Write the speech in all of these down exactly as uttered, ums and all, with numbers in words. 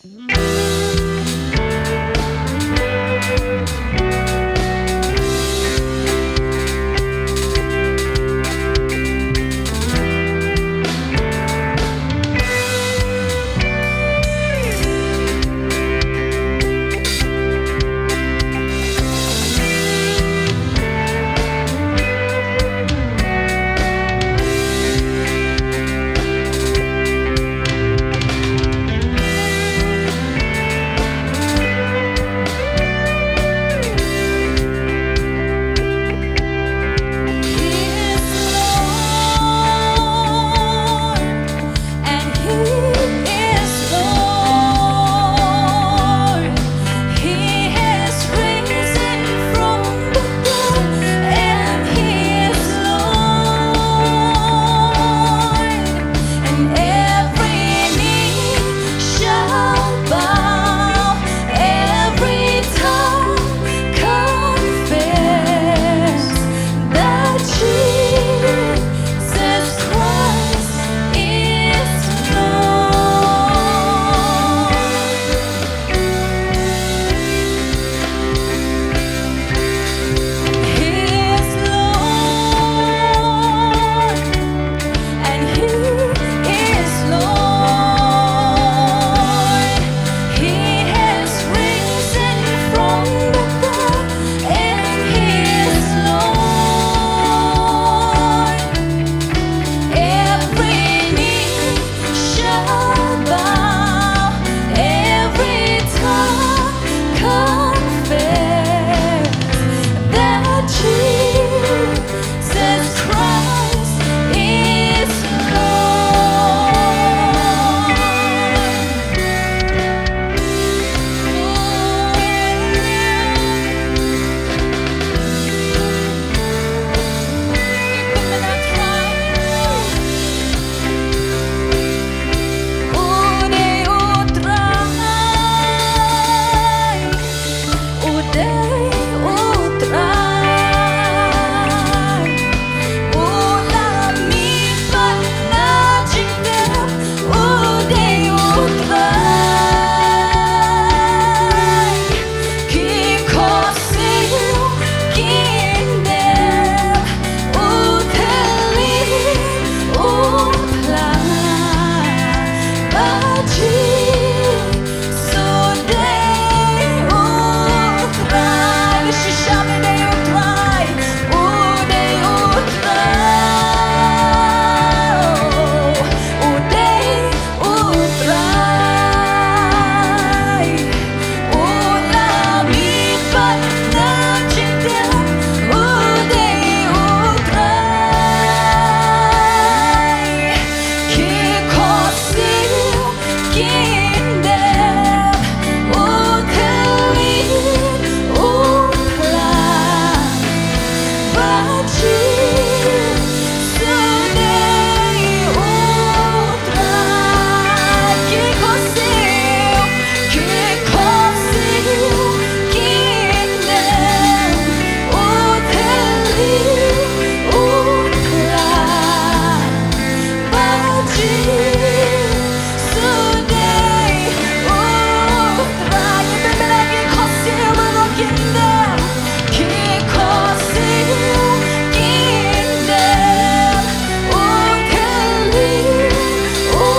And he is Lord. He has risen from the dead, and he is Lord. And every knee shall bow, every tongue confess that Jesus Christ is Lord. He is Lord, and he is Lord. He has risen from the dead, and he is Lord. Every knee shall bow, every tongue confess that Jesus Christ is Lord. U dei U Trai, U dei U Trai, U la mih pat na jingtep, U dei U Trai. Ki khohsiew kin dem, U thylliej U phla, ba Jisu dei U Trai. Shisha, U dei U Trai, U dei U Trai, U dei U Trai. U la mih pat na jingtep, U dei U Trai. Ki khohsiew kin dem, U thylliej U phla, ba Jisu dei U Trai. Ki khohsiew, ki khohsiew kin dem, U thylliej U phla, ba Jisu dei U Trai. Ki khohsiew baroh kin dem, ki khohsiew kin dem, U thylliej U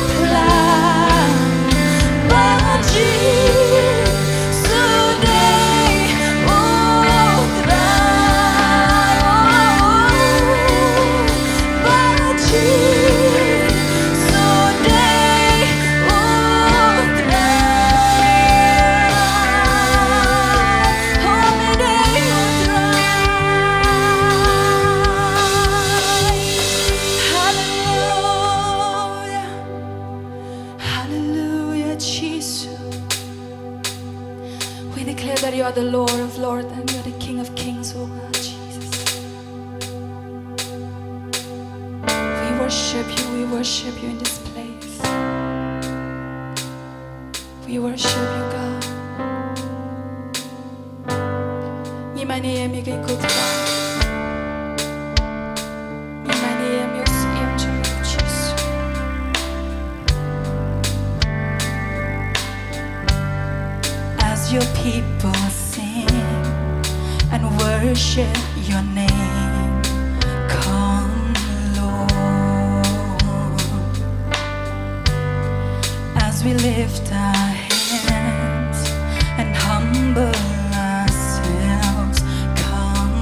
phla, ba Jisu dei U Trai. Ba Jisu dei U Trai. U dei U Trai. Hallelujah. Hallelujah, Jesus. We declare that you are the Lord of lords and you are the King of kings, oh God, Jesus. We worship you, we worship you in this place. We worship you, God. Ngi mane ïa me, ko Trai. Ngi mane ïa me, ïa u Jisu. Your people sing and worship your name. Come, Lord, as we lift our hands and humble ourselves. Come,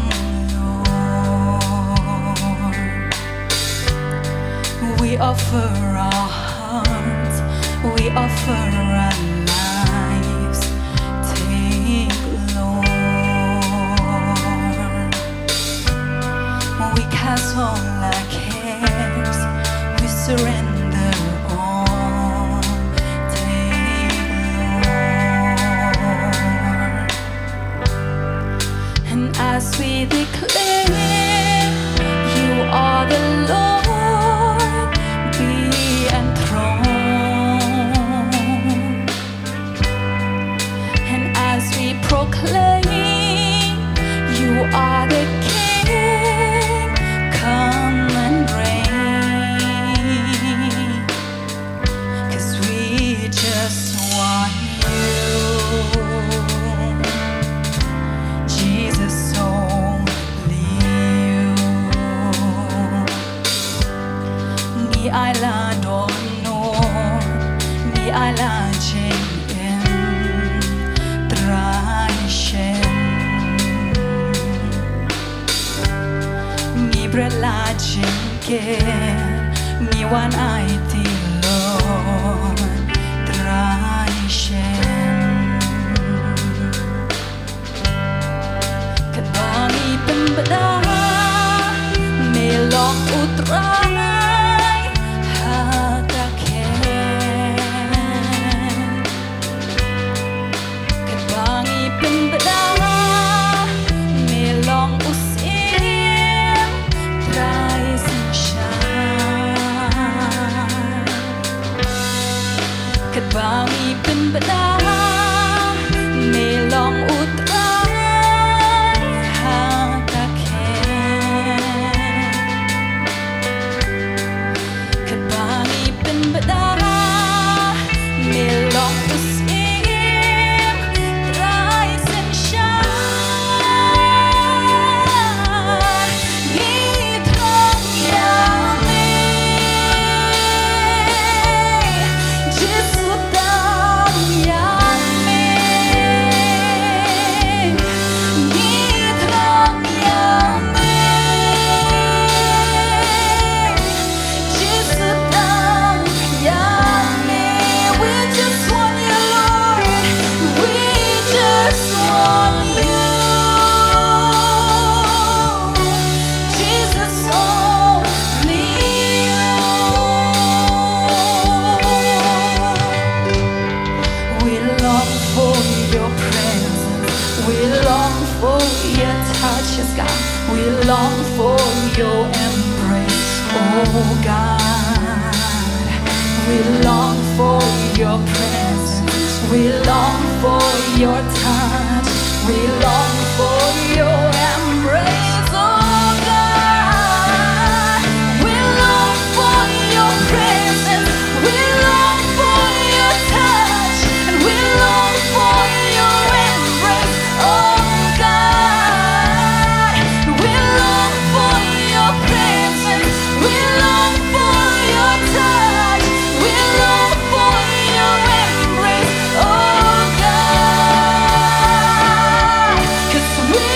Lord, we offer our hearts, we offer our lives. Take, Lord, we cast all our cares, we surrender all. Take, Lord, and as we declare, you are the Lord, be enthroned. And as we proclaim, you are the King, come and reign. 'Cause we just want you, Jesus, only you. Ngi ai la dohnud, ngi ai la jingim, Trai Shem. Ngi bret la jingker, ngi wan aiti, Lord, Trai Shem. Katba ngi pynbna, me long u Trai ha ka khet. Katba ngi pynbna, me long u Syiem, Trai Synshar. Katba ngi pynbna, me long u Trai ha ka khet. Katba ngi pynbna, me long u Syiem, Trai Synshar. Ngi thrang ïa me, Jisu thrang ïa me. Ngi thrang ïa me, Jisu thrang ïa me. We just want you, Lord. We just want you. Jesus, only you. We long for your presence. We long for your touch, yes, God. We long for your embrace, oh God. We long for your presence. We long for your touch. We long for your embrace, oh God. We long for your presence. We long for your touch. And we long for your embrace, oh God. We long for your presence. We long for your touch. We long for your embrace, oh God. 'Cause we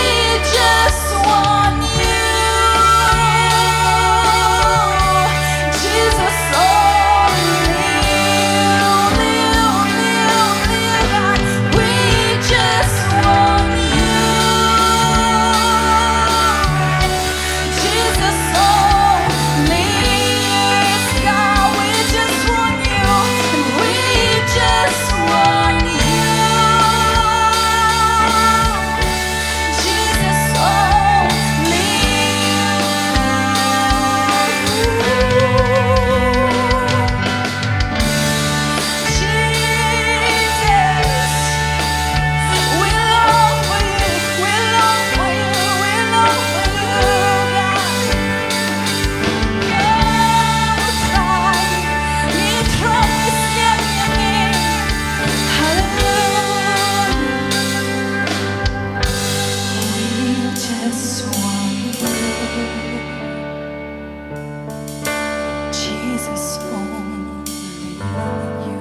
you,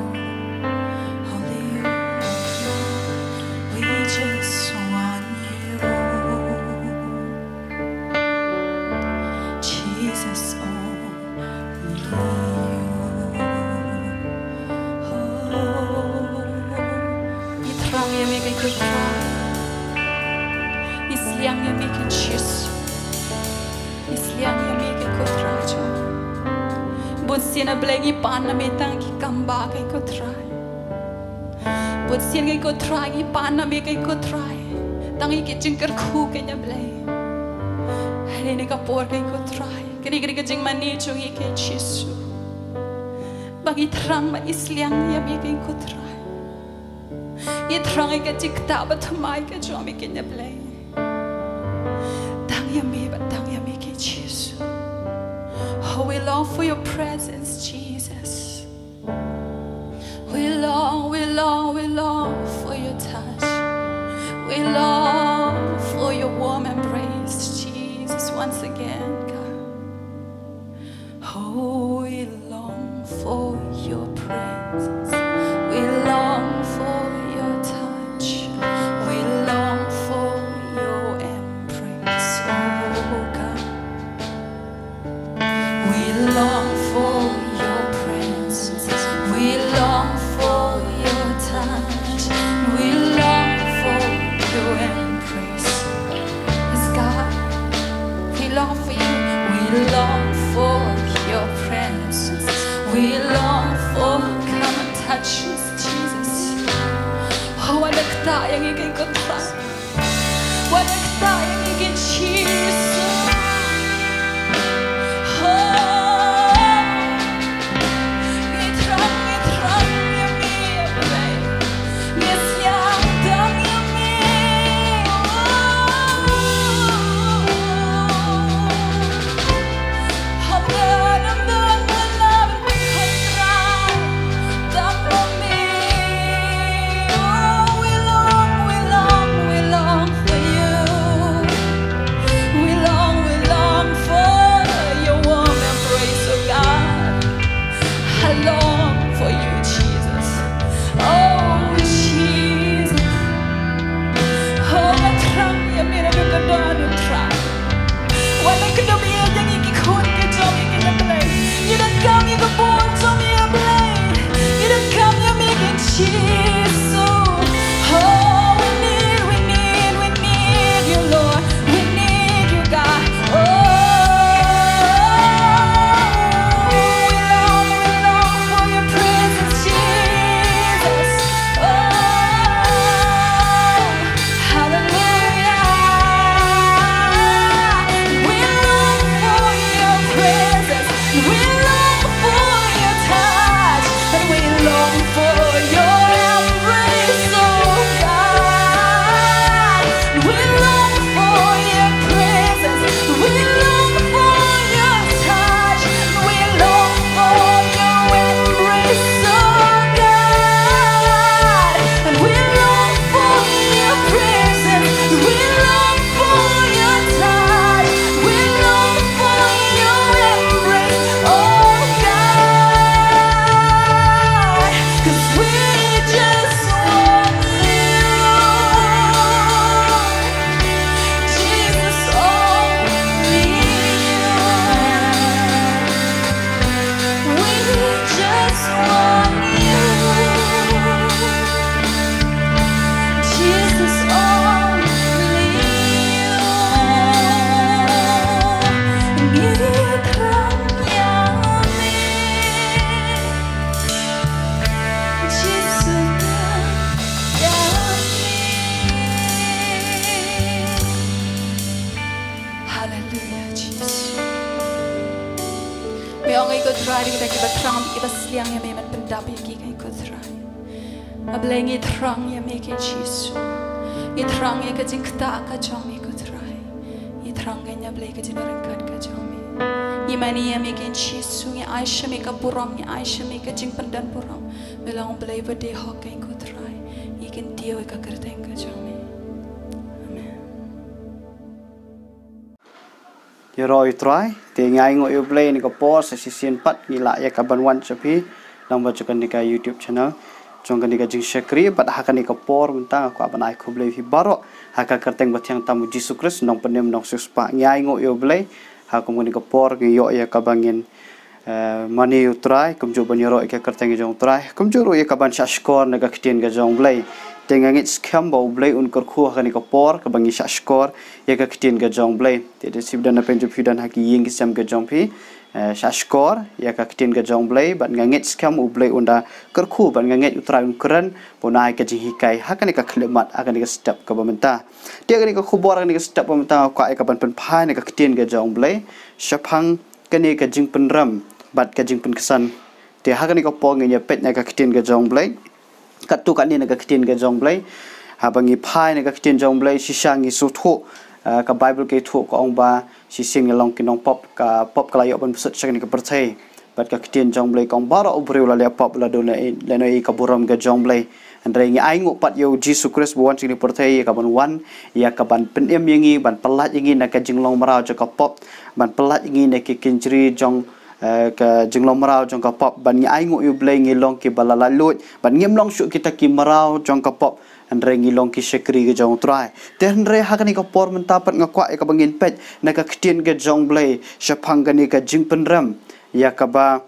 only you, we just want you. Jesus, only you. Oh, ngi thrang ïa me ko Trai. Ngi sliang ïa me ko Jisu. Ngi sliang ïa me ko Trai jong ngi. Bun sien, A Blei, ngi pan na me tang ki kam ba, ko Trai. Bun sien, ko Trai, ngi pan na me, ko Trai, tang ïa ki jingkyrkhu, ko Blei. Hynrei ha kane ka por, ko Trai, kane ka dei ka jingmane jong ngi, ko Jisu, ba ngi thrang bad ngi sliang ïa me, ko Trai. Ngi thrang ïa ka jingktah bathymmai ka jong me, ko Blei. Tang ïa me bad tang ïa me, ko Jisu. Oh, we long for your presence, Jesus. We long, we long, we long for your touch. We long for your warm embrace, Jesus, once again, God. Oh, we long for your presence. We long for your touch. We long for your embrace, oh God. We long for your presence. We long for your touch. We long for your embrace. Yes, God, we long for you. We long for your presence. We long for, come and touch us, Jesus. Oh, wat ktah ïa ngi, ko Trai. Wat ktah ïa ngi, ko Jisu. Oh, ngi thrang, ngi thrang ïa me, ïa me. Ngi sliang tang ïa me. Oh, oh, oh, we long, we long, we long for you. We long, we long for your warm embrace, oh God. I long for you, Jesus. Oh, Jesus. Oh, nga thrang ïa me naduh kane ka daw, Trai. Wat la ka dum ïa ngi ki khun ki jong ngi, ko Blei. Ngi donkam ïa ka bor jong me, Blei. Ngi donkam ïa me, ko Jisu. Oh, we need, we need, we need you, Lord. We need you, God. Oh, we long, we long for your presence, Jesus. Oh, hallelujah. We long for your presence. We long for your touch. And we long for your embrace, oh God. We long for your presence. We long for your touch. We long for your embrace, oh God. And we long for your presence. We long for your touch. We long for your embrace, oh God. 'Cause we just want you. Jesus, only you. We just want you. Jesus, only you. Ngi thrang ïa me. Jesus, ïa me. Hallelujah, Jesus. Me ong ïa ko Trai, kita kiba thrang, kiba sliang ïa me, men pyndap ïa ki, ko Trai. A Blei, ngi thrang ïa me, ko Jisu. Ngi thrang ïa ka jingktah ka jong me, ko Trai. Ngi thrang ïa, A Blei, ka jingryngkat ka jong me. Ngi mane ïa me, ko Jisu, ngi ai sha me ka burom, ngi ai sha me ka jingpyndonkam burom. Me long Blei ba dei hok, ko Trai. Ngi kyntiew ïa ka kyrteng ka jong me. Amen. Ïaroh ïa u Trai, te ngi ainguh ïa u Blei ïa kane ka por, sa shisien pat ngi lah ïa ka ban wan sha phi. Nang ba jong kane ka YouTube channel jong kane ka jingshakri, bad ha kane ka por mynta nga kwah ban ai khublei ïa phi baroh ha ka kyrteng ba thiang tam U Jisu Khrist, nongpynim nongsiewspah. Ngi ainguh ïa U Blei ha kum kane ka por ngi ïoh ïa kaba ngin eh, mane ïa U Trai, kumjuh ban ïaroh ïa ka kyrteng ka jong U Trai, kumjuh ruh ïa kaban shah shkor na ka ktien ka jong U Blei. Te nga ngeit skhem ba U Blei un kyrkhu ha kane ka por kaba ngi shah shkor ïa ka ktien ka jong U Blei. Te da sib don na pynjuh phi don ha ki ïing ki sem ka jong phi, eh, shah shkor ïa ka ktien ka jong U Blei, bad nga ngeit skhem U Blei un da kyrkhu, bad nga ngeit U Trai un kren, ba un ai ka jinghikai ha kane ka khyllipmat, ha kane ka step kaba mynta. Te ha kane ka khubor, ha kane ka step ba mynta nga kwah ïa kaban pynphai na ka ktien ka jong U Blei shaphang kane ka jingpynrem bad ka jingpynksan. Te ha kane ka por ngin ïa peit na ka ktien ka jong U Blei. Katto katne na ka ktien ka jong U Blei, haba ngi phai na ka ktien jong U Blei, shisha ngi sngewthuh, eh, ka Baibl ka ïathuh, ka ong ba shisien ngi long ki nongpop, ka pop ka la ïoh ban bsut sha kane ka pyrthei. Bad ka ktien jong U Blei ka ong baroh u briew u la leh pop, u la don lehnohei ka burom ka jong U Blei. Hynrei ngi ainguh pat ïa U Jisu Khrist ba u wan sha kane ka pyrthei ïa kaban wan, ïa kaban pynim ïa ngi, ban pyllait ïa ngi na ka jinglong mraw jong ka pop, ban pyllait ïa ngi na ki kynjri jong, eh, ka jinglong mraw jong ka pop. Bad ngi ainguh ïa U Blei ngi long kiba la laitluid, bad ngim long shuh kita ki mraw jong ka pop, hynrei ngi long ki shakri ka jong U Trai. Te hynrei ha kane ka por mynta pat nga kwah ïa kaba ngin peit na ka ktien ka jong U Blei shaphang kane ka jingpynrem, ïa kaba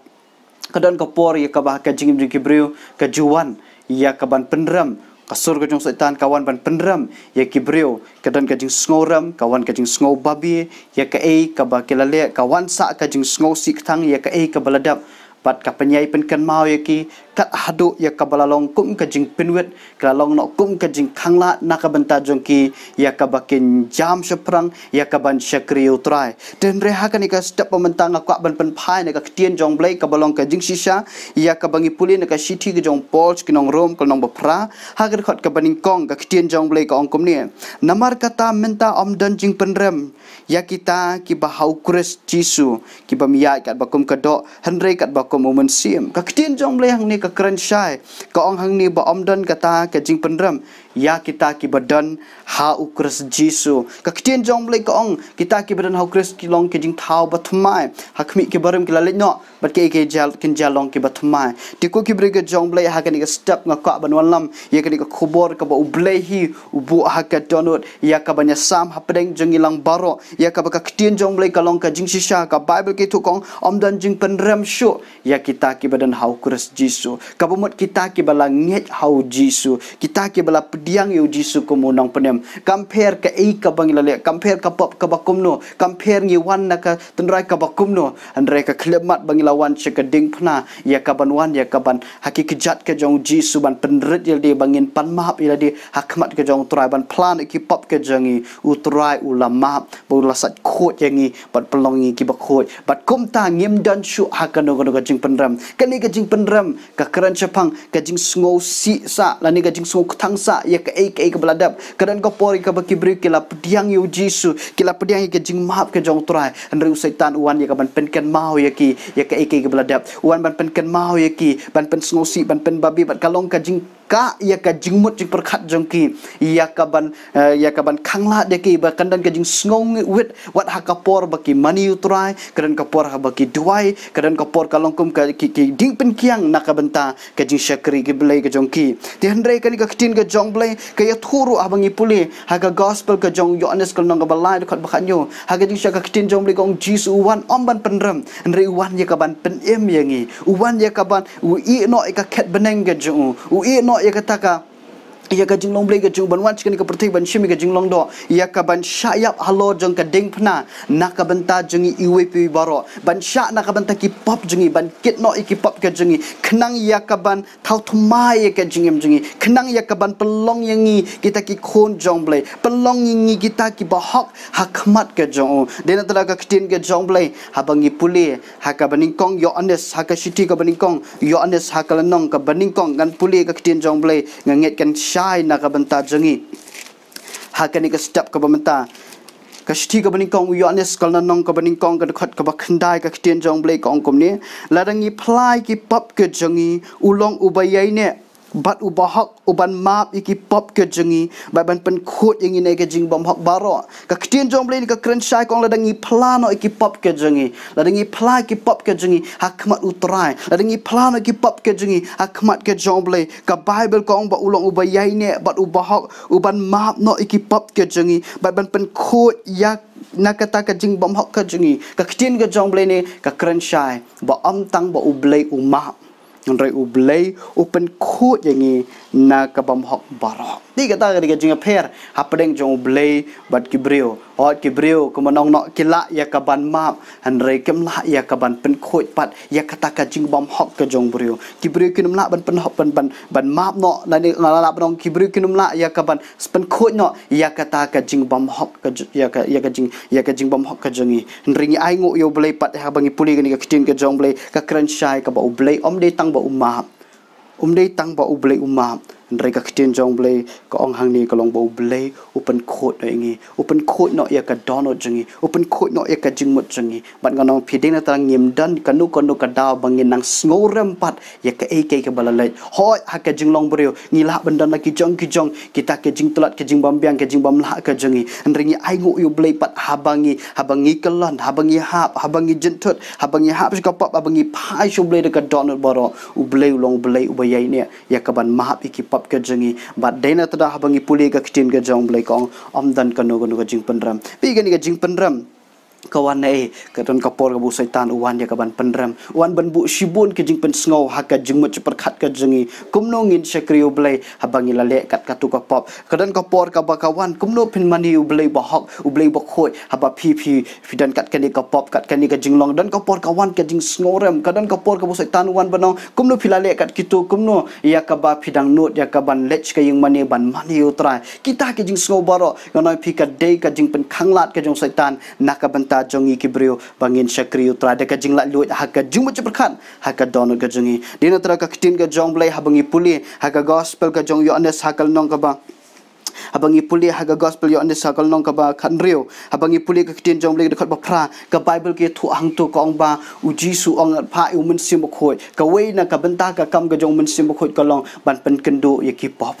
ka don ka por ïa kaba ha ka jingim jong ki briew ka ju wan ïa kaban pynrem. Ka sur ka jong u Soitan ka wan ban pynrem ïa ki briew. Ka don ka jingsngewrem, ka wan ka jingsngew babe ïa kaei kaba ki la leh, ka wan sa ka jingsngewsih ktang ïa kaei kaba la dep. Bad ka pynïaid pynkynmaw ïa ki kat haduh ïa kaba la long kum ka jingpynwit, ka la long noh kum ka jingkhanglad na ka bynta jong ki, ïa kaba kin jam shaphrang ïa kaban shakri ïa U Trai. Te hynrei ha kane ka step ba mynta nga kwah ban pynphai na ka ktien jong U Blei kaba long ka jingshisha ïa kaba ngi pule na ka shithi ka jong u Paul sha ki nong Rom, ka lynnong ba phra, ha ka dkhot kaba nyngkong, ka ktien jong U Blei ka ong kumne: Namar kata mynta ym don jingpynrem ïa kita kiba ha U Khrist Jisu, kibym ïaid katba kum ka doh, hynrei katba kum u Mynsiem. Ka ktien jong U Blei hangne ka kren shai, ka ong hangne ba ym don kata ka jingpynrem ïa kita kiba don ha U Khrist Jisu. Ka ktien jong U Blei ka ong kita kiba don ha U Khrist ki long ki jingthaw bathymmai. Ha khmih ki barim ki la leit noh, bad kiei kiei ki jia, kin jia long kiba thymmai. Te ko ki briew ka jong U Blei, ha kane ka step nga kwah ban wanlam ïa kane ka khubor kaba U Blei hi u buh ha ka dohnud ïa kaban ïasam hapdeng jong ngi lang baroh, ïa kaba ka ktien jong U Blei ka long ka jingshisha. Ka Baibl ka ïathuh ka ong ym don jingpynrem shuh ïa kita kiba don ha U Khrist Jisu. Kaba mut kita kiba la ngeit ha U Jisu, kita kiba la pdiang ïa U Jisu kum u nongpynim. Kam pher kaei kaba ngi la leh, kam pher ka pop kaba kumno, kam pher ngi wan na ka tynrai kaba kumno, hynrei ka khyllipmat ba ngi la wan sha ka diengphna ïa kaban wan ïa kaban ha ki kjat ka jong U Jisu, ban pynrit ïalade, ba ngin pan map ïalade ha khmat ka jong U Trai, ban phla noh ïa ki pop ka jong ngi. U Trai u la map, bad u la sait khuid ïa ngi, bad pynlong ngi kiba khuid. Bad kumta ngim don shuh ha kano kano ka jingpynrem. Kane ka jingpynrem ka kren shaphang ka jingsngewsih sah lane ka jingsngewtang sah ïa kaei kaei kaba la dep. Ka don ka por ïa kaba ki briew ki la pdiang ïa U Jisu, ki la pdiang ïa ka jingmap ka jong U Trai, hynrei u Soitan u wan ïa kaban pynkynmaw ïa ki ïa kaei kaei kaba la dep. U wan ban pynkynmaw ïa ki, ban pynsngewsih, ban pynbabe, bad ka long ka jing ka ïa ka jingmut jingpyrkhat jong ki ïa kaban, eh, ïa kaban khanglad ïa ki, ba kan don ka jingsngewwit wat ha ka por ba ki mane ïa U Trai, ka don ka por haba ki duwai, ka don ka por ka long kum ka ki, ki dieng pynkiang na ka bynta ka jingshakri ki Blei ka jong ki. Te hynrei kane ka ktien ka jong U Blei ka ïathuh ruh haba ngi pule ha ka gospel ka jong u Ïoannis ka lynnong kaba lai, dkhot ba khathynñiew. Ha ka jingshai ka ktien jong U Blei ka ong Jisu u wan ym ban pynrem, hynrei u wan ïa kaban pynim ïa ngi. U wan ïa kaban, u ïeh noh ïa ka khet bneng ka jong u. U ïeh noh ïa kata ka, ïa ka jinglong Blei ka jong u, ban wan sha kane ka pyrthei ban shim ïa ka jinglong doh, ïa kaban shah ïap halor jong ka diengphna na ka bynta jong ngi iwei pa iwei baroh, ban shah na ka bynta ki pop jong ngi, ban kit noh ïa ki pop ka jong ngi, khnang ïa kaban thaw thymmai ïa ka jingim jong ngi, khnang ïa kaban pynlong ïa ngi kita ki khun jong U Blei, pynlong ïa ngi kita kiba hok ha khmat ka jong u. Dei na kata ka ktien ka jong U Blei haba ngi pule ha kaba nyngkong Ïoannis, ha ka shithi kaba nyngkong Ïoannis, ha ka lynnong kaba nyngkong, ngan pule ka ktien jong U Blei, nga ngeit kan shai na ka bynta jong ngi ha kane ka step kaba mynta. Ka shithi kaba nyngkong u Ïoannis, ka lynnong kaba nyngkong, ka dkhot kaba khyndai, ka ktien jong U Blei ka ong kumne: Lada ngi phla ïa ki pop ka jong ngi, u long uba ïaineh bad u bahok, u ban map ïa ki pop ka jong ngi, bad ban pynkhuid ïa ngi na ka jingbymhok baroh. Ka ktien jong U Blei ka kren shai ka ong lada ngi phla noh ïa ki pop ka jong ngi, lada ngi phla ïa ki pop ka jong ngi ha khmat U Trai, lada ngi phla noh ïa ki pop ka jong ngi ha khmat ka jong U Blei, ka Baibl ka ong ba u long uba ïaineh bad u bahok, u ban map noh ïa ki pop ka jong ngi, bad ban pynkhuid ïa na kata ka jingbymhok ka jong ngi. Ka ktien ka jong U Blei ne ka kren shai ba ym tang ba U Blei u map, hynrei U Blei u pynkhuid ïa ngi na ka bymhok baroh. Te kata ka dei ka jingïapher hapdeng jong U Blei bad ki briew. Hooid, ki briew kumno nong noh ki lah ïa ka ban map, hynrei kim lah ïa ka ban pynkhuid pat ïa kata ka jingbymhok ka jong u briew. Ki briew kim lah ban pynhok ban ban ban map noh, lane nga lah ban ong ki briew kim lah ïa ka ban pynkhuid noh ïa kata ka jingbymhok ka j-, ïa ka, ïa ka jing, ïa ka jingbymhok ka jong ngi. Hynrei ngi ainguh ïa U Blei pat haba ngi pule kane ka ktien ka jong U Blei ka kren shai ka ba U Blei ym dei tang ba u map, ym dei tang ba U Blei u map. Hynrei ka ktien jong U Blei ka ong hangne ka long ba U Blei u pynkhuid noh ïa ngi, u pynkhuid noh ïa ka dohnud jong ngi, u pynkhuid noh ïa ka jingmut jong ngi. Bad ngan ong phi, dei na tang ngim don kano kano ka daw ba ngin nang sngewrem pat ïa kaei kaei kaba la leit. Hooid, ha ka jinglong briew ngi lah ban don la ki jong ki jong kita ki jingtlot, ki jingbymbiang, ki jingbymlah ka jong ngi. Hynrei ngi ainguh ïa U Blei pat haba ngi, haba ngi kyllon, haba ngi hap, haba ngi jynthut, haba ngi hap sha ka pop, haba ngi phai sha U Blei da ka dohnud baroh, U Blei u long U Blei uba ïaineh ïa ka ban map ïa ki pop ka jong ngi. Bad dei na tang haba ngi pule ka ktien ka jong U Blei ka ong ym don kano kano ka jingpynrem. Phi, kane ka jingpynrem ka wan na ei? Ka don ka por kaba u Soitan u wan ïa ka ban pynrem, u wan ban buh shibun ka jingpynsngew ha ka jingmut jingpyrkhat ka jong ngi. Kumno ngin shakri U Blei haba ngi la leh kat kato ka pop? Ka don ka por kaba ka wan, kumno phin mane ïa U Blei bahok, U Blei bakhuid, haba phi, phi, phi don kat kane ka pop, kat kane ka jinglong? Don ka por ka wan ka jingsngewrem, ka don ka por kaba u Soitan u wan ban ong kumno phi la leh kat kito, kumno ïa kaba phi dang nud ïa ka ban leit sha ka ïing mane ban mane ïa U Trai. Kita ki jingsngew baroh, ngan ong phi, ka dei ka jingpynkhang lad ka jong u Soitan na ka bynta jong ngi ki briew ba ngin shakri U Trai da ka jinglaitluid ha ka jingmut jingpyrkhat ha ka dohnud ka jong ngi. Dei na tang ka ktien ka jong U Blei haba ngi pule ha ka gospel ka jong u Ïoannis ha ka lynnong kaba, haba ngi pule ha ka gospel u Ïoannis ha ka lynnong kaba khathynriew, haba ngi pule ka ktien jong U Blei ka dkhot ba phra, ka Baibl ka ïathuh hangto ka ong ba u Jisu u ong, phah ïa U Mynsiem Bakhuid. Kawei na ka bynta ka kam ka jong U Mynsiem Bakhuid ka long ban pynkynduh ïa ki pop.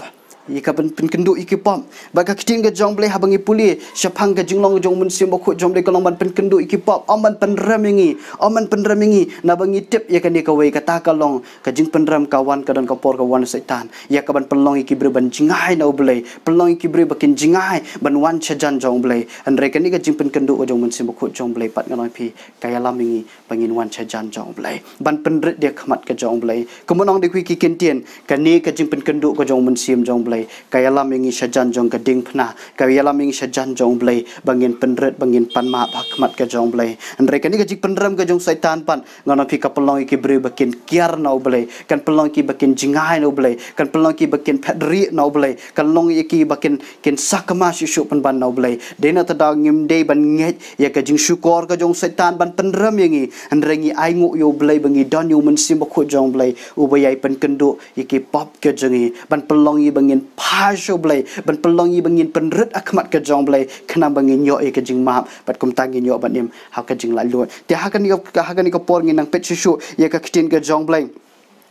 Ïa ka ban pynkynduh ïa ki pop. Bad ka ktien ka jong U Blei haba ngi pule shaphang ka jinglong jong U Mynsiem Bakhuid jong U Blei ka long ban pynkynduh ïa ki pop, ym ban pynrem ïa ngi, ym ban pynrem ïa ngi. Naba ngi tip ïa kane kawei, kata ka long ka jingpynrem ka wan, ka don ka por ka wan u Soitan ïa ka ban pynlong ïa ki briew ban jngai na U Blei, pynlong ïa ki briew ba kin jngai ban wan shajan jong U Blei. Hynrei kane ka jingpynkynduh ka jong U Mynsiem Bakhuid jong U Blei pat, ngan ong phi, ka ïalam ïa ngi ba ngin wan shajan jong U Blei, ban pynrit ïa ka khmat ka jong U Blei. Kumno nong dei kawei ki kyntien, kane ka jingpynkynduh ka jong U Mynsiem jong U Blei ka ïalam ïa ngi shajan jong ka diengphna, ka ïalam ïa ngi shajan jong U Blei ba ngin pynrit, ba ngin pan map ha khmat ka jong U Blei. Hynrei kane ka jingpynrem ka jong u Soitan pat, ngan ong phi, ka pynlong ïa ki briew ba kin kiar na U Blei, kan pynlong ïa ki ba kin jngai na U Blei, kan pynlong ïa ki ba kin phet rieh na U Blei, kan long ïa ki ba kin, kin sakma shuh shuh pynban na U Blei. Dei na tang ngim dei ban ngeit ïa ka jingshukor ka jong u Soitan ban pynrem ïa ngi, hynrei ngi ainguh ïa U Blei ba ngi don ïa U Mynsiem Bakhuid jong U Blei uba ïai pynkynduh ïa ki pop ka jong ngi, ban pynlong ïa ngi ba ngin phai sha U Blei, ban pynlong ïa ngi ba ngin pynrit ha khmat ka jong U Blei, khnang ba ngin ïoh ïa ka jingmap bad kumta ngin ïoh ban im ha ka jinglaitluid. Te ha kane ka, ha kane ka por ngin nang peit shuh shuh ïa ka ktien ka jong U Blei.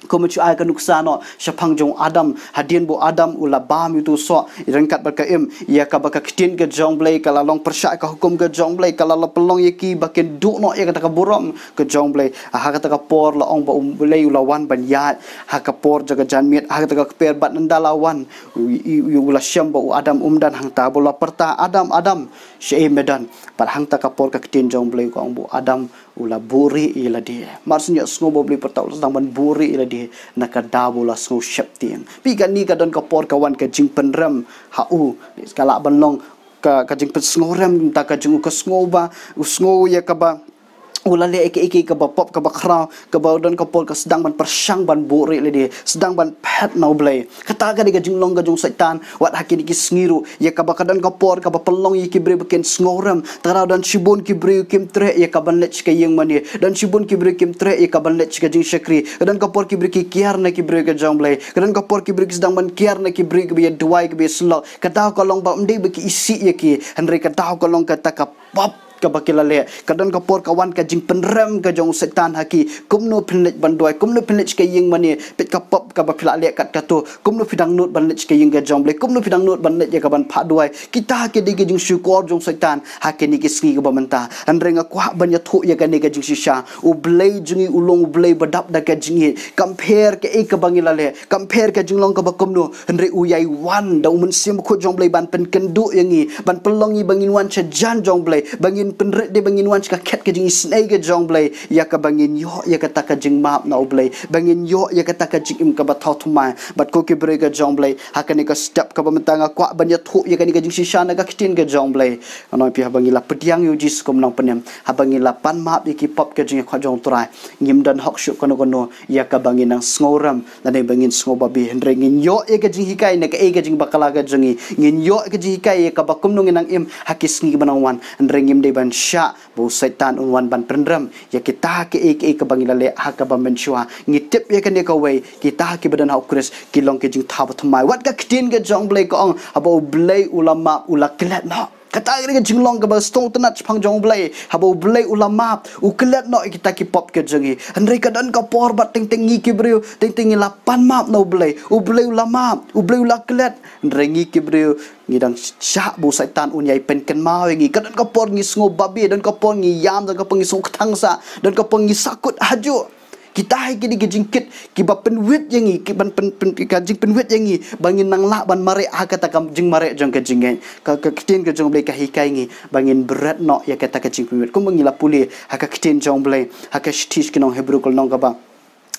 Kumba shu ai ka nuksa noh shaphang jong u Adam, hadien ba u Adam u la bam ïa uto u soh, ryngkat bad ka Im, ïa kaba ka ktien ka jong U Blei ka la long pyrshah ka hukum ka jong U Blei, ka la, la pynlong ïa ki ba kin duh noh ïa kata ka burom ka jong U Blei. Ha kata ka por la ong ba U Blei u la wan ban ïaid ha ka por jong ka janmiet, ha kata ka kper, bad ynda la wan, u, u, u, u la shem ba u Adam um don hangta, bad u la pyrta, "Adam, Adam, shaei me don?" Bad hangta ka por ka ktien jong U Blei ka ong ba u Adam u la buhrieh ïa lade. Mar shu ïohsngew ba U Blei u pyrta, u la sdang ban buhrieh ïa lade na ka daw ba u la sngew sheptieng. Phi, kane ka don ka por ka wan ka jingpynrem ha u, ka lah ban long ka, ka jingpynsngewrem na ka bynta ka jong u, ka sngew ba, u sngew ïa kaba u la leh ïa kaei kaei kaba pop, kaba khraw, kaba don ka por ka sdang ban pyrshang, ban buhrieh ïa lade, sdang ban phet na U Blei. Kata ka dei ka jinglong ka jong u Soitan wat ha kine ki sngi ruh, ïa kaba ka don ka por kaba pynlong ïa ki briew ba kin sngewrem. Te ka daw don shibun ki briew kim treh ïa ka ban leit sha ka ïing mane, don shibun ki briew kim treh ïa ka ban leit sha ka jingshakri. Ka don ka por ki briew ki kiar na ki briew ka jong U Blei, ka don ka por ki briew ki sdang ban kiar na ki briew kiba ïa duwai, kiba ïa syllok. Ka daw ka long ba ym dei ba ki isih ïa ki, hynrei ka daw ka long kata ka pop kaba ki la leh. Ka don ka por ka wan ka jingpynrem ka jong u Soitan ha ki, kumno phin leit ban duwai, kumno phin leit ka ïing mane, peit ka pop kaba phi la leh kat kato, kumno phi dang nud ban leit ka ïing ka jong u Blei, kumno phi dang nud ban leit ïa kaban phah duwai. Kita ki dei ki jingshukor jong u Soitan ha kine ki sngi kaba mynta. Hynrei nga kwah ban ïathuh ïa kane ka jingshisha, u Blei jong ngi u long u Blei ba dap da ka jingïeit. Kam pher kaei kaba ngi la leh, kam pher ka jinglong kaba kumno, hynrei u ïai wan da u Mynsiem Bakhuid jong u Blei ban pynkynduh ïa ngi, ban pynlong ngi ba ngin wan sha jan jong u Blei, ba ngin pynrit de, ba ngin wan sha ka khet ka jingisynei ka jong u Blei, ïa kaba ngin ïoh ïa kata ka jingmap na u Blei, ba ngin ïoh ïa kata ka jingim kaba thaw thymmai. Bad ko ki briew ka jong u Blei, ha kane ka step kaba mynta nga kwah ban ïathuh ïa kane ka jingshisha na ka ktien ka jong u Blei. Nga ong ïa phi, haba ngi la pdiang ïa u Jisu kum u nongpynim, haba ngi la pan map ïa ki pop ka jingïakhun jong u Trai, ngim don hok shuh kano kano ïa kaba ngin nang sngewrem lane ba ngin sngew babe. Hynrei ngin ïoh ïa ka jinghikai na kaei ka jingbakla ka jong ngi, ngin ïoh ïa ka jinghikai ïa kaba kumno ngin nang im ha ki sngi kiba nang wan. Hynrei ngim dei ban shah ba u Soitan un wan ban pynrem ïa kita kiei kiei kaba ngi la leh ha kaba mynshuwa. Ngi tip ïa kane kawei, kita kiba don ha u Khrist ki long ki jingthaw bathymmai. Wat ka ktien ka jong u Blei ka ong, haba u Blei u la map, u la klet noh. Kata ka dei ka jinglong kaba sngewtynnat shaphang jong u Blei. Haba u Blei u la map, u klet noh ïa kita ki pop ka jong ngi. Hynrei ka don ka por ba teng teng ngi ki briew, teng teng ngi la pan map na u Blei, u Blei u la map, u Blei u la klet. Hynrei ngi ki briew ngi dang shah ba u Soitan un ïai pynkynmaw ïa ngi. Ka don ka por ngi sngew babe, don ka por ngi ïam, don ka por ngi sngew kthang sah, don ka por ngi sahkut hajuh. Kita hi ki dei ki jingkit kiba pynwit ïa ngi, kiban pyn, pyn, ka jingpynwit ïa ngi ba ngin nang lah ban mareh ha kata ka jingmareh jong ka jingngeit. Ka, ka ktien ka jong u Blei ka hikai ngi ba ngin bret noh ïa kata ka jingpynwit. Kumba ngi la pule ha ka ktien jong u Blei ha ka shithi sha ki nong Hebru ka lynnong kaba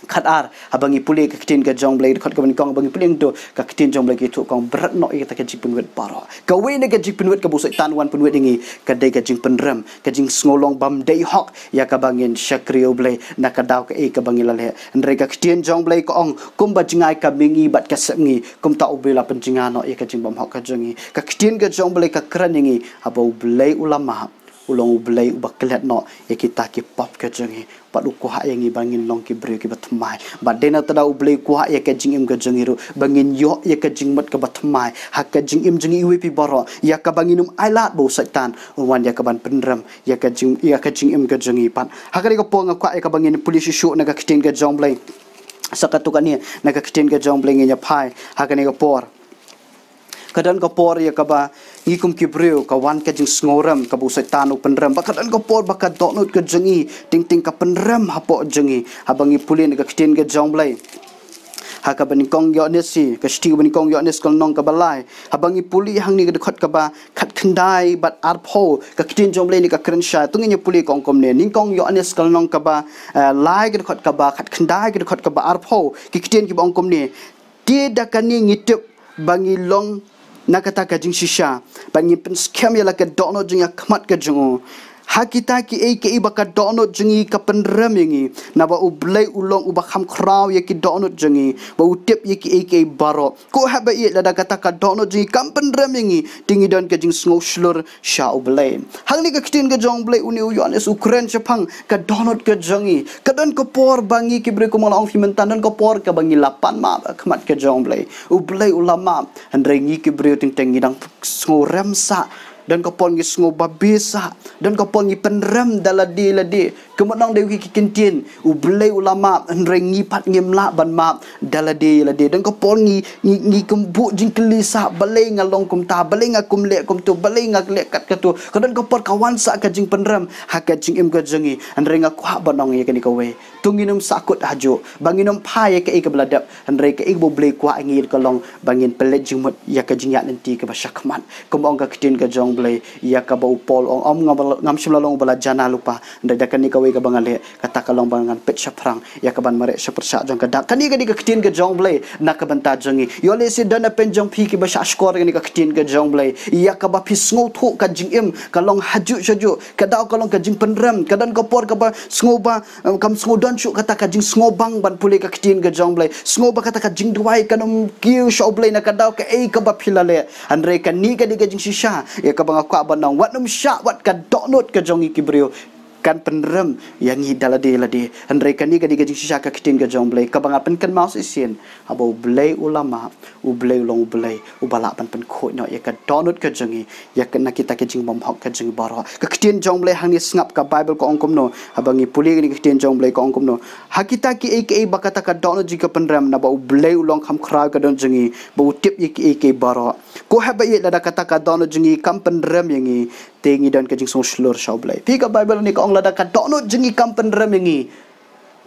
khatar, haba ngi pule ka ktien ka jong u Blei, dkhot kaba nyngkong, haba ngi pule hangto, ka ktien jong u Blei ka ïathuh ka ong, bret noh ïa kata ka jingpynwit baroh. Kawei na ka jingpynwit kaba u Soitan u wan pynwit ïa ngi ka dei ka jingpynrem, ka jingsngewlong bym dei hok ïa kaba ngin shakri ïa u Blei na ka daw kaei kaba ngi la leh. Hynrei ka ktien jong u Blei ka ong, kumba jngai ka mihngi bad ka sepngi, kumta u Blei u la pynjngai noh ïa ka jingbymhok ka jong ngi. Ka ktien ka jong u Blei ka kren ïa ngi, haba u Blei u la map, u long u Blei uba klet noh ïa kita ki pop ka jong ngi. Bad u kwah ïa ngi ba ngin long ki briew kiba thymmai. Bad dei na kata ka daw u Blei u kwah ïa ka jingim ka jong ngi ruh ba ngin ïoh ïa ka jingmut kaba thymmai ha ka jingim jong ngi iwei pa iwei baroh, ïa kaba ngin ym ailad ba u Soitan un wan ïa kaban pynrem ïa ka jing, ïa ka jingim ka jong ngi pat. Ha kane ka por nga kwah ïa kaba ngin pule shuh shuh na ka ktien ka jong u Blei. Sa katto katne na ka ktien ka jong u Blei ngin ïa phai ha kane ka por. Ka don ka por ïa kaba ngi kum ki briew ka wan ka jingsngewrem kaba u Soitan u pynrem. Bad ka don ka por ba ka dohnud ka jong ngi teng teng ka pynrem hapoh jong ngi. Haba ngi pule na ka ktien ka jong u Blei ha kaba nyngkong Ïoannis hi, ka shithi kaba nyngkong Ïoannis ka lynnong kaba lai. Haba ngi pule hangne ka dkhot kaba khatkhyndai bad arphew, ka ktien jong u Blei ne ka kren shai. To ngin ïa pule, ka ong kumne, nyngkong Ïoannis ka lynnong kaba, eh, lai ka dkhot kaba khatkhyndai, ka dkhot kaba arphew, ki ktien kiba ong kumne. Te da kane ngi tip ba ngi long na kata ka jingshisha, ba ngi pynskhem ïa la ka dohnud jong ngi ha khmat ka jong u. Ha kita kiei kiei ba ka dohnud jong ngi ka pynrem ïa ngi, naba u Blei u long uba kham khraw ïa ki dohnud jong ngi, ba u tip ïa kiei kiei baroh. Ko haba ïeit, lada kata ka dohnud jong ngi kam pynrem ïa ngi, te ngi don ka jingsngew shlur sha u Blei. Hangne ka ktien ka jong u Blei, une u Ïoannis u kren shaphang ka dohnud ka jong ngi. Ka don ka por ba ngi ki briew, kumba nga la ong ïa phi mynta, don ka por kaba ngi la pan map ha khmat ka jong u Blei. U Blei u la map, hynrei ngi ki briew teng teng ngi dang sngewrem sah. Don ka por ngi sngew babe sah. Don ka por ngi pynrem da lade lade. Kumba ong da ki kyntien, u Blei u la map, hynrei ngi pat ngim lah ban map da lade lade. Don ka por ngi, ngi, ngi kynbuh jingkylli sah, balei nga long kumta, balei nga khlem leh kumto, balei nga leh kat kato. Ka don ka por ka wan sah ka jingpynrem ha ka jingim ka jong ngi. Hynrei nga kwah ban ong ïa kane kawei. To ngin ym sahkut hajuh, ba ngin ym phai ïa kaei kaba la dep, hynrei kaei kaba u Blei u kwah ïa ngi ka long ba ngin pynleit jingmut ïa ka jingïaid lynti kaba shakhmat. Kumba ong ka ktien ka jong u Blei, ïa kaba u Paul u ong, ym, ngam, ngam shym la long uba la jana lypa, hynrei da kane kawei kaba nga leh, kata ka long ba ngan peit shaphrang ïa kaban mareh sha pyrshah jong ka dak. Kane ka dei ka ktien ka jong u Blei na ka bynta jong ngi. Ïoh lehse don na pdeng jong phi kiba shah shkor ïa kane ka ktien ka jong u Blei, ïa kaba phi sngewthuh ka jingim ka long hajuh shajuh, ka daw ka long ka jingpynrem. Ka don ka por kaba sngew ba, em, kam sngew don shuh kata ka jingsngewbang ban pule ka ktien ka jong u Blei. Sngew ba kata ka jingduwai kan ym kiew sha u Blei na ka daw kaei kaba phi la leh. Hynrei kane ka dei ka jingshisha ïa kaba nga kwah ban ong, wat nym shah, wat ka dohnud ka jong ngi ki briew kan pynrem ïa ngi da lade lade. Hynrei kane ka dei ka jingshisha ka ktien ka jong U Blei kaba nga pynkynmaw shisien, haba U Blei u la map, U Blei u long U Blei uba lah ban pynkhuid noh ïa ka dohnud ka jong ngi, ïa ka, na kita ki jingbymhok ka jong ngi baroh. Ka ktien jong U Blei hangne sngap, ka Baibl ka ong kumno, haba ngi pule kane ka ktien jong U Blei ka ong kumno: Ha kita kiei kiei ba kata ka dohnud jong ngi ka pynrem, naba U Blei u long kham khraw ïa ka dohnud jong ngi, ba u tip ïa kiei kiei baroh. Ko haba ïeit, lada kata ka dohnud jong ngi kam pynrem ïa ngi, te ngi don ka jingsngewshlur sha U Blei. Phi, ka Baibl hangne ka ong lada ka dohnud jong ngi kam pynrem ïa ngi,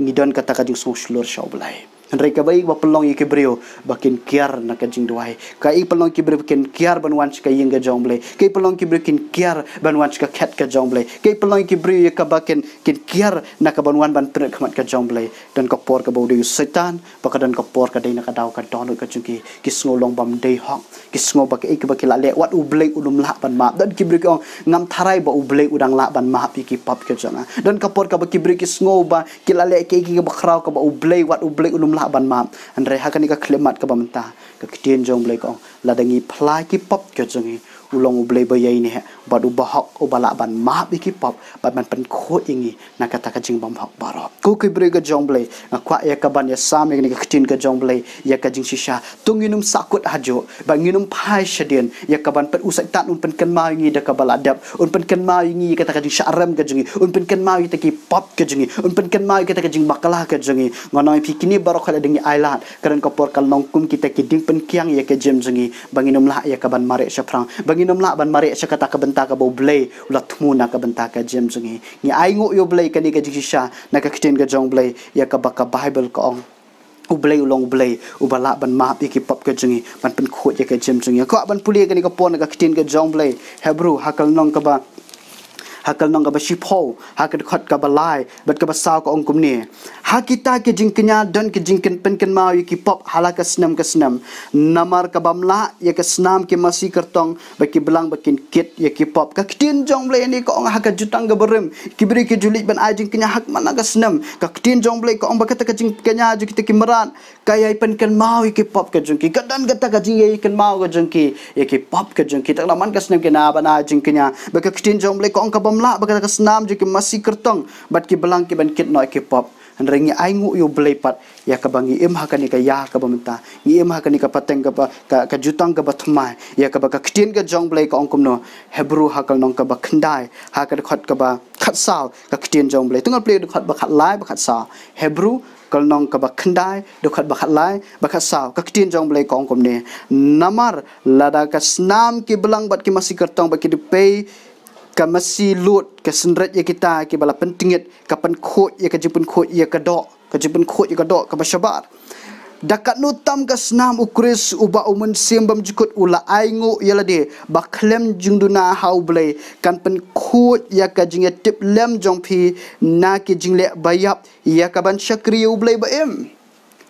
ngi don kata ka jingsngewshlur sha U Blei. Hynrei kaba ïeit ba pynlong ïa ki briew ba kin kiar na ka jingduwai. Kaei pynlong ïa ki briew ba kin kiar ban wan sha ka ïing ka jong U Blei? Kaei pynlong ïa ki briew kin kiar ban wan sha ka khet ka jong U Blei? Kaei pynlong ïa ki briew ïa kaba kin, kin kiar na ka ban wan ban pynrit khmat ka jong U Blei? Don ka por kaba u dei u Soitan, ba ka don ka por ka dei na ka daw ka dohnud ka jong ki, ki sngew long bym dei hok, ki sngew ba kaei kaba ki la leh wat U Blei un ym lah ban map. Don ki briew ki ong, ngam tharai ba U Blei u dang lah ban map ïa ki pop ka jong nga. Don ka por kaba ki briew ki sngew ba ki la leh kaei kaei kaba khraw kaba U Blei, wat U Blei un ym lah ban map. Hynrei ha kane ka khyllipmat kaba mynta, ka ktien jong U Blei ka ong, lada ngi phla ïa ki pop ka jong ngi, u long U Blei ba ïaineh bad uba hok, uba lah ban map ïa ki pop bad ban pynkhuid ïa ngi na kata ka jingbymhok baroh. Ko ki briew ka jong U Blei, nga kwah ïa ka ban ïa sam ïa kane ka ktien ka jong U Blei ïa ka jingshisha. To ngin ym sahkut hajuh, bad ngin ym phai shadien ïa ka ban pyn, u Soitan un pynkynmaw ïa ngi da kaba la dep, un pynkynmaw ïa ngi ïa kata ka jingshah rem ka jong ngi, un pynkynmaw ïa kita ki pop ka jong ngi, un pynkynmaw ïa kata ka jingbakla ka jong ngi. Ngan ong ïa phi, kine baroh ka la dei ngi ailad, ka don ka por ka long kum kita ki dieng pynkiang ïa ka jingim jong ngi, ba ngin ym lah ïa ka ban mareh shaphrang, ba ngin ym lah ban mareh sha kata ka bynta kaba U Blei u la thmu na ka bynta ka jingim jong ngi. Ngi ainguh ïa U Blei kane ka jingshisha na ka ktien ka jong U Blei, ïa kaba ka Baibl ka ong, U Blei u long U Blei uba lah ban map ïa ki pop ka jong ngi, ban pynkhuid ïa ka jingim jong ngi. Nga kwah ban pule kane ka por na ka ktien ka jong U Blei, Hebru, ha ka lynnong kaba, ha ka lynnong kaba shiphew, ha ka dkhot kaba lai bad kaba saw, ka ong kumne: Ha kita ki jingkñia don ki jingkyn, pynkynmaw ïa ki pop ha la ka snem ka snem, namar ka bym lah ïa ka snam ki masi kyrtong bad ki blang ba kin kit ïa ki pop. Ka ktien jong U Blei hangne ka ong ha ka jutang kaba rim, ki briew ki ju leit ban ai jingkñia ha khmat na ka snem. Ka ktien jong U Blei ka ong ba kata ka jingkñia jong kita ki mrad ka ïai pynkynmaw ïa ki pop ka jong ki. Ka don kata ka jingïai kynmaw ka jong ki ïa ki pop ka jong ki. Te la man ka snem ki nang ban ai jingkñia. Bad ka ktien jong U Blei ka ong ka bym lah ba kata ka snam jong ki masi kyrtong bad ki blang ki ban kit noh ïa ki pop. Hynrei ngi ainguh ïa U Blei pat ïa kaba ngi im ha kane ka ïa kaba mynta, ngi im ha kane ka pateng kaba, ka, ka jutang kaba thymmai, ïa kaba ka ktien ka jong U Blei ka ong kumno, Hebru ha ka lynnong kaba khyndai, ha ka dkhot kaba khatsaw, ka ktien jong U Blei. To ngan pule dkhot ba khatlai, ba khatsaw. Hebru ka lynnong kaba khyndai, dkhot ba khatlai, ba khatsaw, ka ktien jong U Blei ka ong kumne: Namar lada ka snam ki blang bad ki masi kyrtong bad ki dpei ka masi lud ka synreit ïa kita kiba la pyntngit, ka pynkhuid ïa ka jingpynkhuid ïa ka doh, ka jingpynkhuid ïa ka doh kaba shabar, da katno tam ka snam U Khrist, uba U Mynsiem Bymjukut u la ainguh ïa lade ba khlem jingduna ha U Blei, kan pynkhuid ïa ka jingïatiplem jong phi na ki jingleh baïap ïa ka ban shakri U Blei ba im.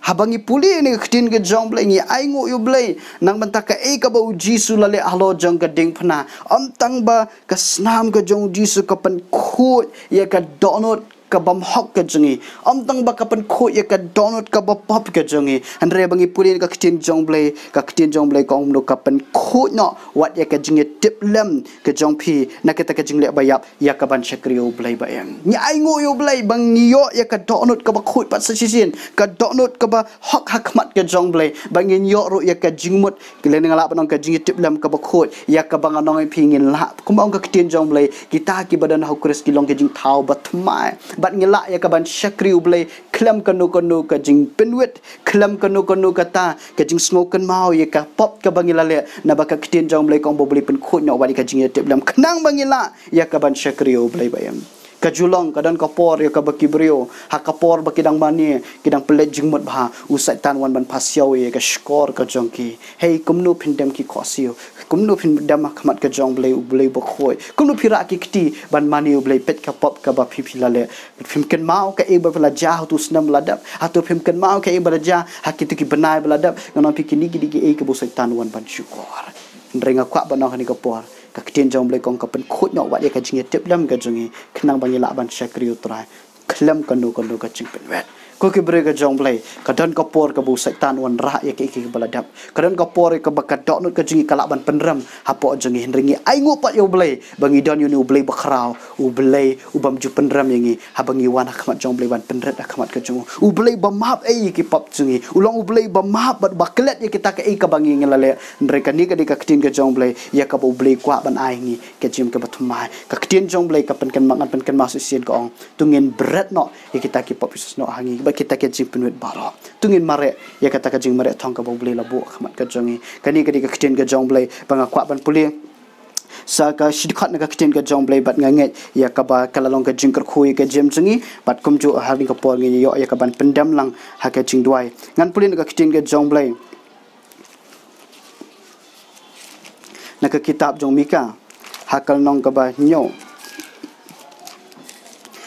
Haba ngi pule ïa kane ka ktien ka jong U Blei, ngi ainguh ïa U Blei na ka bynta kaei kaba U Jisu u la leh halor jong ka diengphna. Ym tang ba ka snam ka jong U Jisu ka pynkhuid ïa ka dohnud ka bymhok ka jong ngi, ym tang ba ka pynkhuid ïa ka dohnud kaba pop ka jong ngi, hynrei ba ngi pule ïa ka ktien jong U Blei, ka ktien jong U Blei ka ong kumno, ka pynkhuid noh wat ïa ka jingïatiplem ka jong phi na kata ka jingleh baïap ïa ka ban shakri U Blei ba im. Ngi ainguh ïa U Blei ba ngi ïoh ïa ka dohnud kaba khuid pat sa shisien, ka dohnud kaba hok ha khmat ka jong U Blei, ba ngin ïoh ruh ïa ka jingmut, lane nga lah ban ong ka jingïatiplem kaba khuid, ïa kaba ngan ong ïa phi ngin lah, kumba ong ka ktien jong U Blei, kita kiba don ha U Khrist ki long ka jingthaw bathymmai, bad ngin lah ïa ka ban shakri U Blei khlem kano kano ka jingpynwit, khlem kano kano kata ka jingsngew kynmaw ïa ka pop kaba ngi la leh, naba ka ktien jong U Blei ka ong ba U Blei pynkhuid noh wat ïa ka jingïatiplem khnang ba ngi lah ïa ka ban shakri U Blei ba im. Ka ju long, ka don ka por ïa kaba ki briew, ha ka por ba ki dang mane, ki dang pynleit jingmut bha, u Soitan wan ban pasiaw ïa ka shkor ka jong ki. Hei, kumno phin dem ki khohsiew, kumno phin dem ha khmat ka jong U Blei, U Blei bakhuid, kumno phi rah ki kti ban mane U Blei, peit ka pop kaba phi, phi la leh. Phim kynmaw kaei ba phi la jia ha utu u snem ba la dep? Hato phim kynmaw kaei ba la jia ha kitu ki bnai ba la dep? Ngan ong ïa phi, kine ki dei kiei kiba u Soitan wan ban shukor. Hynrei nga kwah ban ong ha kane ka por, ka ktien jong U Blei ka ong ka pynkhuid noh wat ïa ka jingïatiplem ka jong ngi khnang ba ngi lah ban shakri U Trai khlem kano kano ka jingpynwit. Ko ki briew ka jong U Blei, ka don ka por kaba u Soitan u wanrah ïa kiei kiei kiba la dep. Ka don ka por kaba ka dohnud ka jong ngi ka lah ban pynrem hapoh jong ngi, hynrei ngi ainguh pat ïa U Blei ba ngi don ïa une U Blei bakhraw, U Blei u bym ju pynrem ïa ngi haba ngi wan ha khmat jong U Blei ban pynrit ha khmat ka jong u. U Blei ba map ei ïa ki pop jong ngi. U long U Blei ba map bad ba klet ïa kita kiei kiei ba ngi la leh. Hynrei kane ka dei ka ktien ka jong U Blei ïa kaba U Blei u kwah ban ai ngi ka jingim kaba thymmai. Ka ktien jong U Blei ka pynkynmaw, ngan pynkynmaw shisien, ka ong, to ngin bret noh ïa kita ki pop, shisha noh ha ngi bad kita ki jingpynwit baroh. To ngin mareh ïa kata ka jingmareh thong kaba U Blei u la buh ha khmat ka jong ngi. Kane ka dei ka ktien ka jong U Blei ba nga kwah ban pule sa ka shi dkhot na ka ktien ka jong U Blei, bad nga ngeit ïa kaba ka la long ka jingkyrkhu ïa ka jingim jong ngi, bad kumjuh ha kane ka por ngin ïoh ïa ka ban pyndem lang ha ka jingduwai. Ngan pule na ka ktien ka jong U Blei na ka kitab jong u Mika, ha ka lynnong kaba hynñiew.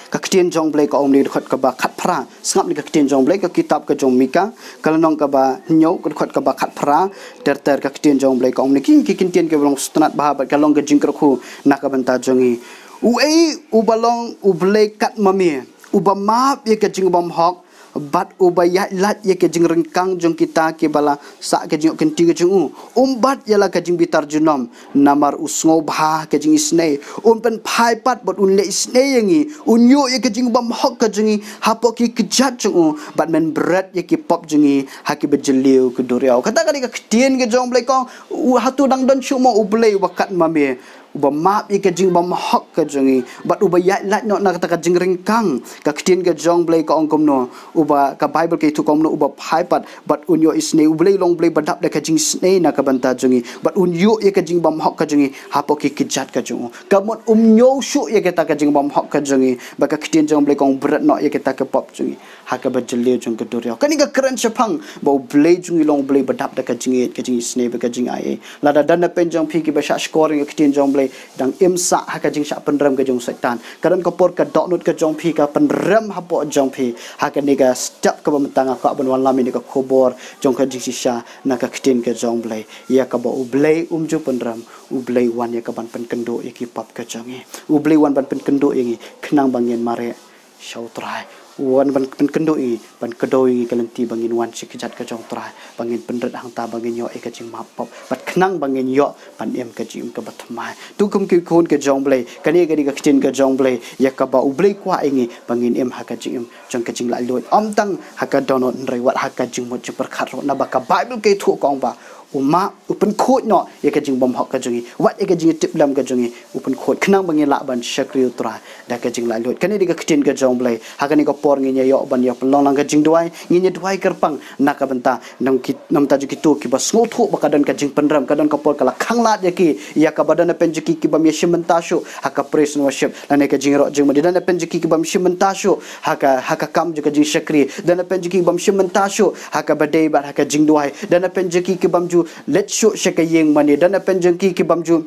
Ka ktien jong U Blei ka ong na ka dkhot kaba khatphra. Sngap na ka ktien jong U Blei, ka kitab ka jong u Mika, ka lynnong kaba hynñiew, ka dkhot kaba khatphra. Ter ter ka ktien jong U Blei ka ong na ki, ki ktien kiba long sngewtynnat bha bad ka long ka jingkyrkhu na ka bynta jong ngi. Uei uba long U Blei kat ma me, uba map ïa ka jingbymhok bad uba ïaid lait ïa ka jingryngkang jong kita kiba la sah ka jingïoh kynti ka jong u? Um bat ïa la ka jingbitar junom, namar u sngewbha ha ka jingisynei. Un pynphai pat bad un leh isynei ïa ngi. Un ïoh ïa ka jingbymhok ka jong ngi hapoh ki kjat jong u, bad men bret ïa ki pop jong ngi ha kiba jylliew ki duriaw. Kata ka dei ka ktien ka jong U Blei, ka ong, u, hato dang don shuh mo U Blei uba kat ma me, uba map ïa ka jingbymhok ka jong ngi bad uba ïaid lait noh na kata ka jingryngkang? Ka ktien ka jong U Blei ka ong kumno? Uba, ka Baibl ka ïathuh kumno? Uba phai pat bad un ïoh isynei. U Blei u long U Blei ba dap da ka jingisynei na ka bynta jong ngi, bad un ïoh ïa ka jingbymhok ka jong ngi hapoh ki kjat ka jong u. Ka mut um ñiew shuh ïa kata ka jingbymhok ka jong ngi, bad ka ktien jong U Blei ka ong bret noh ïa kata ka pop jong ngi ha kaba jylliew jong ka duriaw. Kane ka kren shaphang ba U Blei jong ngi u long U Blei ba dap da ka jingïeit, ka jingisynei bad ka jingaiei. Lada don na pdeng jong phi kiba shah shkor ïa ka ktien jong U Blei, dang im sah ha ka jingshah pynrem ka jong u Soitan, ka don ka por ka dohnud ka jong phi ka pynrem hapoh jong phi. Ha kane ka step kaba mynta nga kwah ban wallam ïa kane ka khubor jong ka jingshisha na ka ktien ka jong U Blei, ïa kaba U Blei um ju pynrem. U Blei u wan ïa ka ban pynkynduh ïa ki pop ka jong ngi. U Blei u wan ban pynkynduh ïa ngi khnang ba ngin mareh sha U Trai. U wan ban pynkynduh ïa ngi, ban kdew ïa ngi ka lynti ba ngin wan sha kjat ka jong U Trai, ba ngin pynrit hangta, ba ngin ïoh ïa ka jingmap pop, bad khnang ba ngin ïoh ban im ka jingim kaba thymmai. To kum ki khun ka jong U Blei, kane ka dei ka ktien ka jong U Blei ïa kaba U Blei u kwah ïa ngi ba ngin im ha ka jingim jong ka jinglaitluid, ym tang ha ka dohnud hynrei wat ha ka jingmut jingpyrkhat ruh. Naba ka Baibl ka ïathuh ka ong ba u map, u pynkhuid noh ïa ka jingbymhok ka jong ngi, wat ïa ka jingïatiplem ka jong ngi u pynkhuid, khnang ba ngin lah ban shakri U Trai da ka jinglaitluid. Kane dei ka ktien ka jong U Blei. Ha kane ka por ngin ïa ïoh ban ïa pynlong lang ka jingduwai. Ngin ïa duwai kyrpang na ka bynta, na ki, na ka bynta jong kito kiba sngewthuh ba ka don ka jingpynrem, ka don ka por ka la khanglad ïa ki, ïa kaba don na pdeng jong ki ki bym ïashim bynta shuh ha ka praise and worship lane ka jingïaroh jingmut. Don na pdeng jong ki ki bym shim bynta shuh ha ka, ha ka kam jong ka jingshakri. Don na pdeng jong ki ki bym shim bynta shuh ha kaba dei bad ha ka jingduwai. Don na pdeng jong ki ki bym ju leit shuh sha ka ïing mane. Don na pdeng jong ki ki bym ju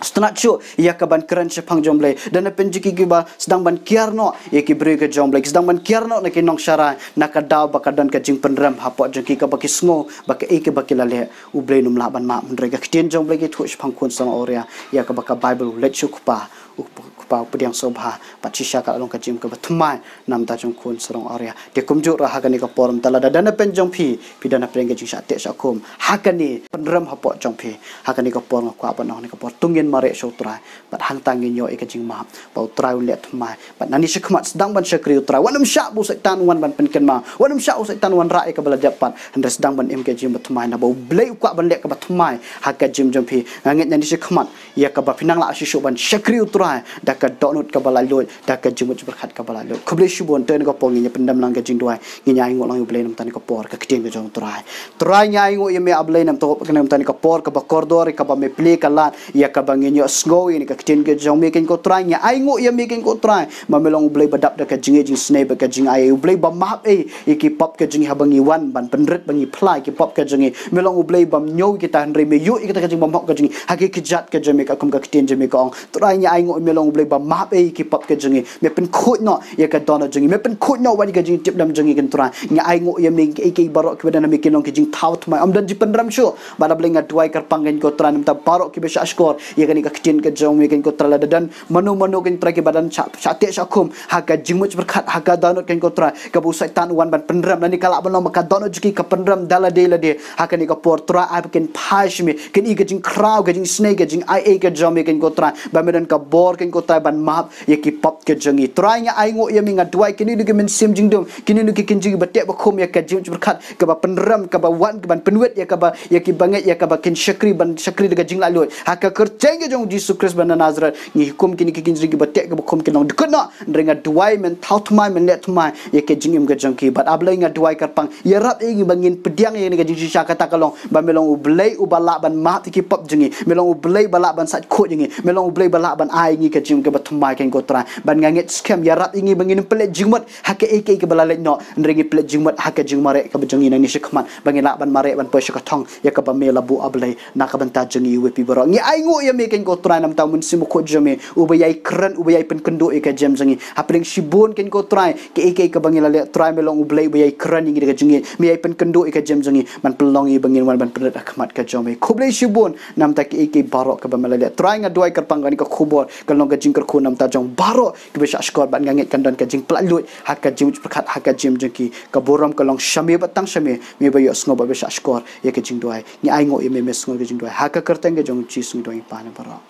sngewtynnat shuh ïa ka ban kren shaphang jong U Blei. Don na pdeng jong ki kiba sdang ban kiar noh ïa ki briew ka jong U Blei, ki sdang ban kiar noh na ki nongsharai, na ka daw ba ka don ka jingpynrem hapoh jong ki kaba ki sngew ba kaei kaba ki la leh U Blei un ym lah ban map. Hynrei ka ktien jong U Blei ka ïathuh shaphang khun sarong awria ïa kaba ka Baibl u leit sha u kpa, u kpa u pdiang sngewbha, bad shisha ka la long ka jingim kaba thymmai na ka bynta jong khun sarong awria. Te kumjuh ruh ha kane ka por mynta, lada don na pdeng jong phi, phi don na pdeng ka jingshah teh shah khum, ha kane pynrem hapoh jong phi, ha kane ka por nga kwah ban ong, ha kane ka por to ngin mareh sha U Trai, bad hangta ngin ïoh ïa ka jingmap, ba U Trai un leh thymmai. Bad nangne shakhmat sdang ban shakri U Trai. Wat nym shah ba u Soitan un wan ban pynkynmaw, wat nym shah u Soitan un wanrah ïa kaba la dep pat, hynrei sdang ban im ka jingim ba thymmai, naba U Blei u kwah ban leh kaba thymmai ha ka jingim jong phi. Nga ngeit nangne shakhmat ïa kaba phin nang lah shisha ban shakri U Trai da ka dohnud kaba laitluid, da ka jingmut jingpyrkhat kaba laitluid. Khublei shibun. Te na ka por ngin ïa pyndem lang ka jingduwai, ngin ïa ainguh lang ïa U Blei na ka bynta kane ka por, ka ktien ka jong U Trai. Trai, ngi ainguh ïa me A Blei na ka bynta kane, na ka bynta kane ka por kaba kordor ïa kaba me plie ka lad ïa kaba ngin ïohsngew ïa kane ka ktien ka jong me, kane ko Trai. Ngi ainguh ïa me, kane ko Trai, ba me long U Blei ba dap da ka jingïeit, jingisynei bad ka jingaiei, U Blei ba map ei ïa ki pop ka jong ngi haba ngi wan ban pynrit, ba ngi phla ïa ki pop ka jong ngi. Me long U Blei bym ñiew ïa kita, hynrei me ïoh ïa kita ka jingbymhok ka jong ngi ha ki kjat ka jong me, katkum ka ktien jong me ka ong. Trai, ngi ainguh me long U Blei ba map ïa ki pop ka jong ngi. Me pynkhuid noh ïa ka dohnud jong ngi. Me pynkhuid noh wat ïa ka jingtip dam jong ngi ko Trai. Ngi ainguh ïa me, ïa ki baroh kiba don ha me kin long ki jingthaw thymmai. Ym don jingpynrem shuh. Bad A Blei nga duwai kyrpang ko Trai namta baroh kiba shah shkor ïa kane ka ktien ka jong me ko Trai, lada don mano mano ko Trai kiba don shah, shah teh shah khum ha ka jingmut jingpyrkhat ha ka dohnud ko Trai, kaba u Soitan u wan ban pynrem, lane ka lah ban long ba ka dohnud jong ki ka pynrem da lade lade ha kane ka por. Trai, ai ba kin phai sha me, kin i ka jingkhraw, ka jingisynei, ka jingai ei ka jong me ko Trai, ba me don ka bor ko Trai ban map ïa ki pop ka jong ngi. Trai, nga ainguh ïa me, nga duwai kine ki mynsiem jingdum, kine ki kynjri ba teh ba khum ïa ka jingmut jingpyrkhat, kaba pynrem, kaba wan, kaba pynwit ïa kaba, ïa kiba ngeit ïa kaba kin shakri, ban shakri da ka jinglaitluid. Ha ka kyrteng ka jong u Jisu Khrist ba na Nasareth ngi hukum kine ki kynjri kiba teh kaba khum kin long dkut noh. Hynrei nga duwai men thaw thymmai, men leh thymmai ïa ka jingim ka jong ki. Bad A Blei nga duwai kyrpang, ïarap ïa ngi ba ngin pdiang ïa kane ka jingshisha, kata ka long ba me long U Blei uba lah ban map ïa ki pop jong ngi. Me long U Blei ba lah ban sait khuid ïa ngi. Me long U Blei ba lah ban ai ïa ngi ka jingim kaba thymmai ko Trai. Bad nga ngeit skhem, ïarap ïa ngi ba ngin ym pynleit jingmut ha kaei kaei kaba la leit noh, hynrei ngin pynleit jingmut ha ka jingmareh kaba jong ngi nangne shakhmat, ba ngin lah ban mareh ban poi sha ka thong ïa kaba me la buh, A Blei, na ka bynta jong ngi iwei pa iwei baroh. Ngi ainguh ïa me ko Trai namta u Mynsiem Bakhuid jong me uba ïai kren, uba ïai pynkynduh ïa ka jingim jong ngi. Hapdeng shibun ko Trai, kaei kaei kaba ngi la leh, Trai, me long U Blei uba ïai kren ïa ngi da ka jingngeit, me ïai pynkynduh ïa ka jingim jong ngi, ban pynlong ïa ngi ba ngin wan ban pynrit ha khmat ka jong me. Khublei shibun namta kaei kaei baroh kaba me la leh. Trai, nga duwai kyrpang kane ka khubor kan long ka jingkyrkhu namta jong baroh kiba shah shkor, bad nga ngeit kan don ka jingpynlaitluid ha ka jingmut jingpyrkhat ha ka jingim jong ki. Ka burom ka long sha me bad tang sha me, me ba ïohsngew bad ba shah shkor ïa ka jingduwai. Ngi ainguh ïa me, me sngew ka jingduwai. Ha ka kyrteng ka jong U Jisu ngi duwai ngi pan baroh.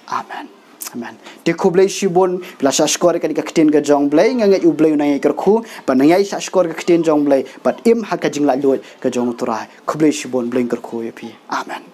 Amen. Amen. Te khublei shibun, phi la shah shkor ïa kane ka ktien ka jong U Blei, nga ngeit U Blei u nang ïai kyrkhu, bad nang ïai shah shkor ka ktien jong U Blei, bad im ha ka jinglaitluid ka jong U Trai. Khublei shibun, Blei un kyrkhu ïa phi. Amen.